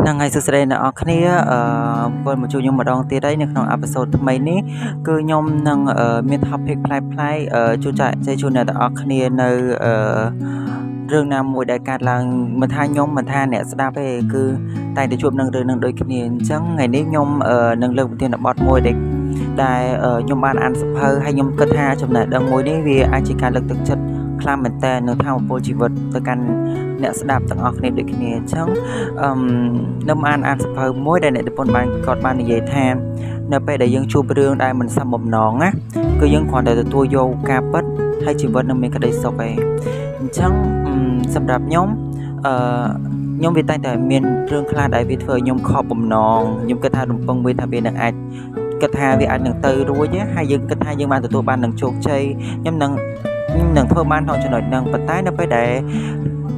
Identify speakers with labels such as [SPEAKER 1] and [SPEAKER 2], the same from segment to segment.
[SPEAKER 1] ហ្នឹងហើយសួស្តីអ្នកនរគ្នាអឺវិលមកជួបខ្ញុំម្ដងទៀតហើយនៅក្នុង episode ថ្មីនេះគឺខ្ញុំនឹងមាន topic ប្លែកៗជួយចែកចែកជូនអ្នកទាំងអស់គ្នានៅអឺរឿងណាមួយដែលកើតឡើងមិនថាខ្ញុំមិនថាអ្នកស្ដាប់ទេគឺតែងតែជួបនឹងរឿងនឹងដូចគ្នាអញ្ចឹងថ្ងៃនេះខ្ញុំនឹងលើកប្រធានបទមួយដែលខ្ញុំបានអានសៀវភៅហើយខ្ញុំគិតថាចំណេះដឹងមួយនេះវាអាចជាការលើកទឹកចិត្តខ្លាំងមែនតើនៅធម៌ពលជីវិតទៅកាន់អ្នកស្ដាប់ទាំងអស់គ្នាដូចគ្នាអញ្ចឹងអឺខ្ញុំអានសៀវភៅមួយដែលអ្នកនិពន្ធបានគាត់បាននិយាយថានៅពេលដែលយើងជួបរឿងដែលមិនសមបំណងណាគឺយើងគ្រាន់តែទទួលយកការពិតហើយជីវិតនឹងមានក្តីសុខឯងអញ្ចឹងសម្រាប់ខ្ញុំអឺខ្ញុំវាតែងតែមានរឿងខ្លះដែលវាធ្វើឲ្យខ្ញុំខកបំណងខ្ញុំគិតថារំពឹងវាថាវានឹងអាចគិតថាវាអាចនឹងទៅរួចហើយយើងគិតថាយើងបានទទួលបាននឹងជោគជ័យខ្ញុំនឹងធ្វើបានក្នុងចំណុចហ្នឹងប៉ុន្តែនៅពេលដែល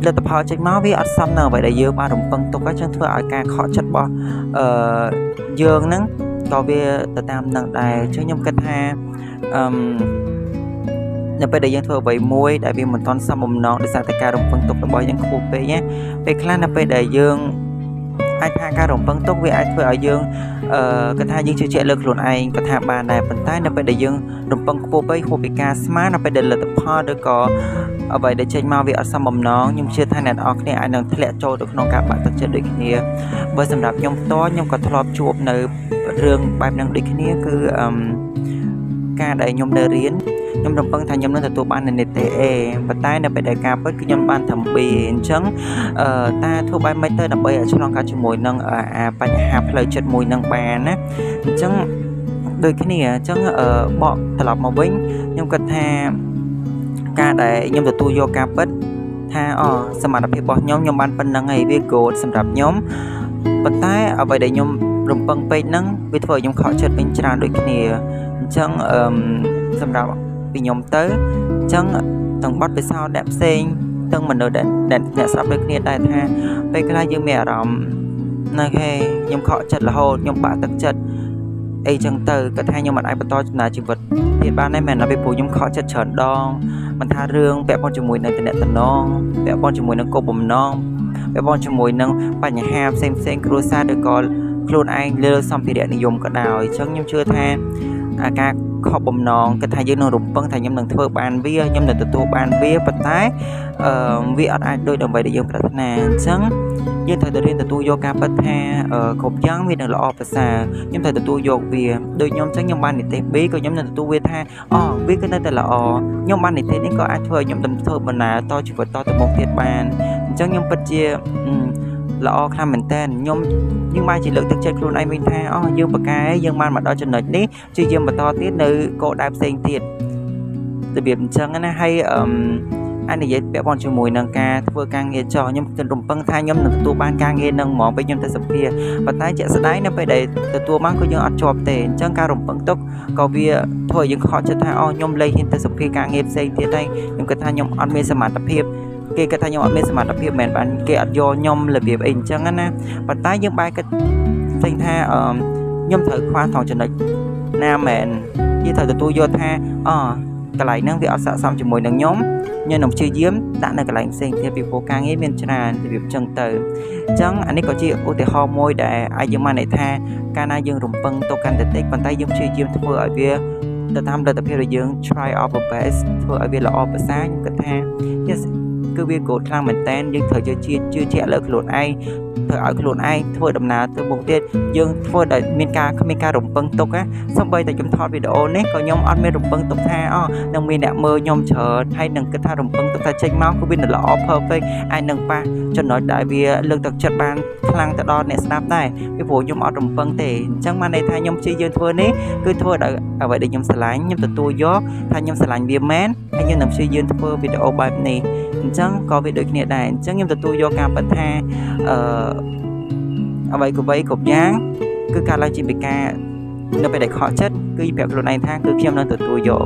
[SPEAKER 1] លទ្ធផលចេញមកវាអត់សមនឹងអ្វីដែលយើងបានរំពឹងទុកអញ្ចឹងធ្វើឲ្យការខកចិត្តរបស់អឺយើងហ្នឹងក៏វាទៅតាមនឹងដែរអញ្ចឹងខ្ញុំគិតថាអឺនៅពេលដែលយើងធ្វើអ្វីមួយដែលវាមិនទាន់សមបំណងដោយសារតែការរំពឹងទុករបស់យើងខ្ពស់ពេកណាពេលខ្លះនៅពេលដែលយើងអាចថាការរំពឹងទុកវាអាចធ្វើឲ្យយើងគិតថាយើងជឿជាក់លើខ្លួនឯងក៏ថាបានដែរប៉ុន្តែនៅពេលដែលយើងរំពឹងខ្ពស់ពេកហួសពីការស្មាននៅពេលដែលលទ្ធផលឬក៏អ្វីដែលចេញមកវាអត់សមបំណងខ្ញុំជឿថាអ្នកនរគ្នាអាចនឹងធ្លាក់ចូលទៅក្នុងការបាក់ទឹកចិត្តដូចគ្នាបើសម្រាប់ខ្ញុំផ្ទាល់ខ្ញុំក៏ធ្លាប់ជួបនៅរឿងបែបហ្នឹងដូចគ្នាគឺការដែលខ្ញុំនៅរៀនខ្ញុំរំពឹងថាខ្ញុំនឹងទទួលបាននិទ្ទេស A ប៉ុន្តែនៅពេលដែលការពិតគឺខ្ញុំបានត្រឹម B អញ្ចឹងតាធ្វើបែបម៉េចទៅដើម្បីឲ្យឆ្លងកាត់ជាមួយនឹងអាបញ្ហាផ្លូវចិត្តមួយនឹងបានណាអញ្ចឹងដូចគ្នាអញ្ចឹងបកត្រឡប់មកវិញខ្ញុំគិតថាការដែលខ្ញុំទទួលយកការពិតថាសមត្ថភាពរបស់ខ្ញុំខ្ញុំបានប៉ុណ្្នឹងហើយវា good សម្រាប់ខ្ញុំប៉ុន្តែអ្វីដែលខ្ញុំរំពឹងពេកហ្នឹងវាធ្វើឲ្យខ្ញុំខកចិត្តវិញច្រើនដូចគ្នាអញ្ចឹងសម្រាប់ពីខ្ញុំទៅអញ្ចឹងទាំងបទពិសោធន៍អ្នកផ្សេងទាំងមនុស្សដែលអ្នកស្ដាប់ដូចគ្នាដែរថាពេលខ្លះយើងមានអារម្មណ៍ណាហេខ្ញុំខកចិត្តរហូតខ្ញុំបាក់ទឹកចិត្តអីចឹងទៅគាត់ថាខ្ញុំមិនអាចបន្តដំណើរជីវិតទៀតបានទេមែនដល់ពេលព្រោះខ្ញុំខកចិត្តច្រើនដងមិនថារឿងពាក់ព័ន្ធជាមួយនឹងតំណែងពាក់ព័ន្ធជាមួយនឹងគោលបំណងពាក់ព័ន្ធជាមួយនឹងបញ្ហាផ្សេងផ្សេងគ្រួសារឬក៏ខ្លួនឯងលើសម្ភារៈនិយមក៏ដោយអញ្ចឹងខ្ញុំជឿថាអាការខកបំណងគិតថាយើងនឹងរំពឹងថាខ្ញុំនឹងធ្វើបានវាខ្ញុំនឹងទទួលបានវាប៉ុន្តែវាអត់អាចដូចដើម្បីដែលយើងប្រាថ្នាអញ្ចឹងយើងត្រូវតែរៀនទទួលយកការពិតថាគ្រប់យ៉ាងវានឹងល្អប្រសើរខ្ញុំត្រូវទទួលយកវាដូចខ្ញុំអញ្ចឹងខ្ញុំបាននិទ្ទេស B ក៏ខ្ញុំនឹងទទួលវាថាវាគឺនៅតែល្អខ្ញុំបាននិទ្ទេសនេះក៏អាចធ្វើឲ្យខ្ញុំធ្វើបណ្ណាតជីវិតតទៅមុខទៀតបានអញ្ចឹងខ្ញុំពិតជាល្អខ្លាំងមែនតើខ្ញុំយើងបានជាលើកទឹកចិត្តខ្លួនឯងវិញថាយើងប្រកែយើងបានមកដល់ចំណុចនេះជាយើងបន្តទៀតនៅគោលដៅផ្សេងទៀតរបៀបអញ្ចឹងណាហើយអាចនិយាយពាក់ព័ន្ធជាមួយនឹងការធ្វើការងារចោះខ្ញុំរំពឹងថាខ្ញុំនឹងទទួលបានការងារនឹងហ្មងពេលខ្ញុំទៅសម្ភាសប៉ុន្តែជាក់ស្ដែងនៅពេលដែលទទួលបានគឺយើងអត់ជាប់ទេអញ្ចឹងការរំពឹងទុកក៏វាធ្វើឲ្យយើងខកចិត្តថាខ្ញុំលែងហ៊ានទៅសម្ភាសការងារផ្សេងទៀតហើយខ្ញុំគិតថាខ្ញុំអត់មានសមត្ថភាពគេគិតថាខ្ញុំអត់មានសមត្ថភាពមិនមែនបានគេអត់យកខ្ញុំរបៀបអីអញ្ចឹងណាប៉ុន្តែយើងបែរគិតផ្សេងថាខ្ញុំត្រូវខ្វះត្រង់ចំណុចណាមែនយើងត្រូវទទួលយកថាកន្លែងហ្នឹងវាអត់ស័ក្តិសមជាមួយនឹងខ្ញុំខ្ញុំនឹងព្យាយាមដាក់នៅកន្លែងផ្សេងទៀតពីព្រោះការងារមានច្រើនរបៀបចឹងទៅអញ្ចឹងអានេះក៏ជាឧទាហរណ៍មួយដែលអាចយើងបានន័យថាកាលណាយើងរំពឹងទុកកាន់តែតិចប៉ុន្តែយើងព្យាយាមធ្វើឲ្យវាទៅតាមលទ្ធភាពដែលយើង try our best ធ្វើឲ្យវាល្អប្រសើរខ្ញុំគិតថា yes គឺវា good ខ្លាំងមែនតើយើងត្រូវជឿជាក់លើខ្លួនឯងធ្វើឲ្យខ្លួនឯងធ្វើដំណើរទៅមុខទៀតយើងធ្វើដោយមានការគ្មានការរំពឹងទុកណាសូម្បីតែខ្ញុំថតវីដេអូនេះក៏ខ្ញុំអត់មានរំពឹងទុកថានឹងមានអ្នកមើលខ្ញុំច្រើនហើយនឹងគិតថារំពឹងទុកថាចេញមកគឺវានឹងល្អ perfect អាចនឹងប៉ះចំណុចដែលវាលើកទឹកចិត្តបានខ្លាំងទៅដល់អ្នកស្ដាប់ដែរពីព្រោះខ្ញុំអត់រំពឹងទេអញ្ចឹងបានន័យថាខ្ញុំព្យាយាមធ្វើនេះគឺធ្វើដោយអ្វីដែលខ្ញុំស្រឡាញ់ខ្ញុំទទួលយកថាខ្ញុំស្រឡាញ់វាមែនហើយខ្ញុំនឹងព្យាយាមធ្វើវីដេអូបែបនេះអញ្ចឹងក៏វាដូចគ្នាដែរអញ្ចឹងខ្ញុំទទួលយកការពិតថាអ្វីគ្រប់យ៉ាងគឺការឡើងជាពីការនៅពេលដែលខកចិត្តគឺប្រាប់ខ្លួនឯងថាគឺខ្ញុំនឹងទទួលយក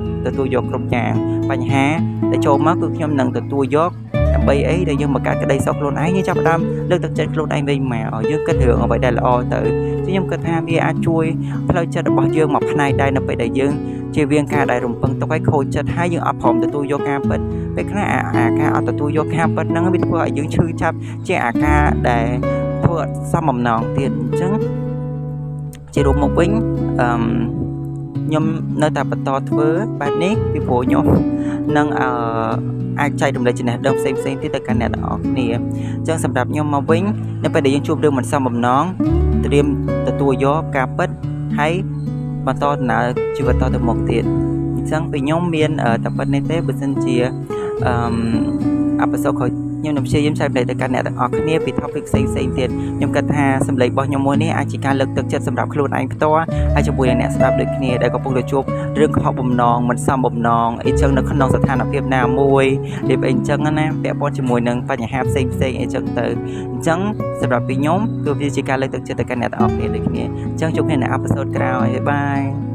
[SPEAKER 1] គ្រប់យ៉ាងបញ្ហាដែលចូលមកគឺខ្ញុំនឹងទទួលយកដើម្បីអីដែលយើងបង្កើតក្តីសុខខ្លួនឯងយើងចាប់ផ្ដើមលើកទឹកចិត្តខ្លួនឯងវិញមកយើងគិតរឿងអ្វីដែលល្អទៅខ្ញុំគិតថាវាអាចជួយផ្លូវចិត្តរបស់យើងមួយផ្នែកដែរនៅពេលដែលយើងជៀសវាងការដែលរំពឹងទុកឲ្យខូចចិត្តហើយយើងអត់ព្រមទទួលយកការពិតពេលខ្លះអាការអត់ទទួលយកការពិតហ្នឹងវាធ្វើឲ្យយើងឈឺចាប់ជាអាការដែល ធ្វើអត់សមបំណងទៀតអញ្ចឹងជារួមមកវិញអឺខ្ញុំនៅតែបន្តធ្វើបែបនេះពីព្រោះខ្ញុំនឹងអឺអាចចែករំលែកចំណេះដឹងផ្សេងផ្សេងទៀតទៅកាន់អ្នកទាំងអស់គ្នាអញ្ចឹងសម្រាប់ខ្ញុំមកវិញនៅពេលដែលយើងជួបរឿងមិនសមបំណងត្រៀមទទួលយកការពិតហើយបន្តដំណើរជីវិតតទៅមុខទៀតអញ្ចឹងពីខ្ញុំមានតែប៉ុណ្្នេះទេបើសិនជាអឺ episode ក្រោយខ្ញុំនឹងព្យាយាមចែករំលែកទៅកាន់អ្នកទាំងអស់គ្នាពី topic ផ្សេងផ្សេងទៀតខ្ញុំគិតថាសម្លេងរបស់ខ្ញុំមួយនេះអាចជាការលើកទឹកចិត្តសម្រាប់ខ្លួនឯងផ្ទាល់ហើយជាមួយនឹងអ្នកស្ដាប់ដូចគ្នាដែលកំពុងតែជួបរឿងខុសបំណងមិនសមបំណងអីចឹងនៅក្នុងស្ថានភាពណាមួយរៀបអីចឹងណាពាក់ព័ន្ធជាមួយនឹងបញ្ហាផ្សេងផ្សេងអីចឹងទៅអញ្ចឹងសម្រាប់ពីខ្ញុំគឺវាជាការលើកទឹកចិត្តទៅកាន់អ្នកទាំងអស់គ្នាដូចគ្នាអញ្ចឹងជួបគ្នានៅ episode ក្រោយ bye.